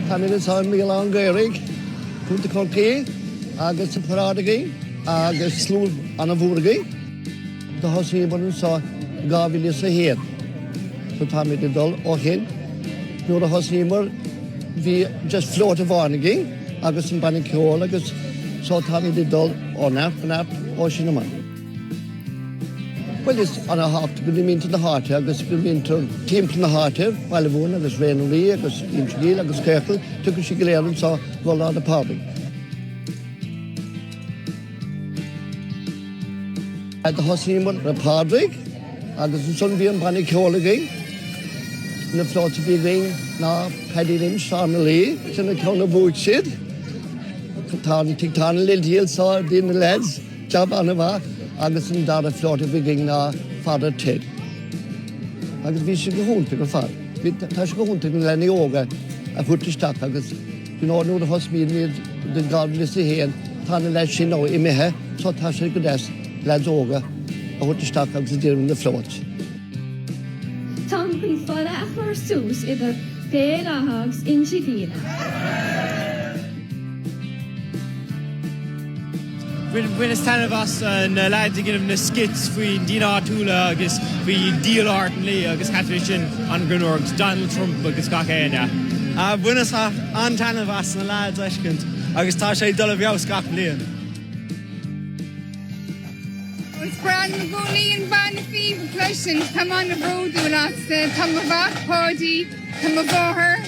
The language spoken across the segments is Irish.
Táimid anseo i mBéal Átha an Ghaorthaidh, Contae Chorcaí, agus an paráid againn agus slua an-mhór againn. Do thosaíomar anseo i 2001 so táimid ag dul ó shin. Nuair a thosaíomar bhí just float amháin againn agus an banna ceoil agus so táimid ag dul ó neart go neart ó sin amach. Bhuel is ana-thábhachtach go muintir na háite agus go muintir timpeall na háite, Baile Mhúirne agus Ré na Rí agus Inse Gall agus Caorthall, tiocfaidh siad go léir anseo go Lá 'le Pádraig. Do thosaíomar le Pádraig agus ansan bhí an banna ceoil againn. Na floats a bhí againn ná Paddy Lynch, Sár na Laoi, sin an ceann a bhuaigh siad. Tá an tigh tána le díol so dtí na lads, job an-mhaith agus an dara float a bhí againn ná Father Ted. Agus bhí sé go hiontach ar fad. Bhí, tá sé go hiontach na leanaí óga a thabhairt isteach agus You know nuair a thosnaíonn iad i 2001 tá na lads sin ó imithe so tá sé go deas lads óga a thabhairt isteach agus a déanamh na floats. Táim chun falla a chur suas idir Béal Átha agus Inse Gíle. Bhaineas taitneamh as na leaids ag déanamh na skits faoi daoine áitiúla agus faoi díol Ard an Rí agus thaitin sé sin an-ghreannmhar agus Donald Trump agus gach éinne. Bhaineas an-taitneamh as na leaids a fheiscint agus tá sé ag dul i bhfeabhas gach bliain. Is breá liom i gcónaí an banna phíob a chloisint, táim an-bhródúil astu. Tá mo mhac Páidí, tá mo mháthair,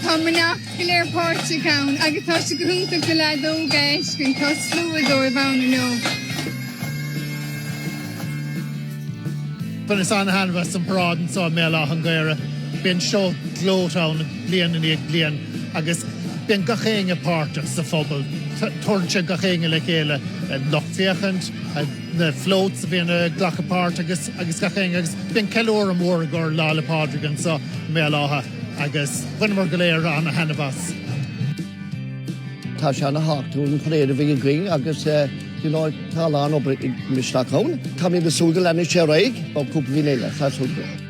tá mo neacht go léir páirteach ann agus tá sé go hiontach na leaids óga a fheiscint, tá slua dóibh ann inniu. Bhaineas an-thaitneamh as an bparáid anseo i mBéal Átha an Ghaorthaidh. Bíonn seó gleoite ann bliain i ndiaidh bliain agus bíonn gach éinne páirteach sa phobal. Tabharann sé gach éinne le chéile, lucht féachaint, na floats a bhíonn ag glacadh páirt agus agus gach éinne agus bíonn ceiliúradh mór i gcomhair Lá 'le Pádraig anseo i mBéal Átha agus bhaineamar go léir an-thaitneamh as. Tá sé ana-thábhachtach an parade a bheith againn agus you know tá a lán obair ag isteach ann. Táimid ag súil go leanfaidh sé ar aghaidh ó cúpla bliain eile, tá súil agam.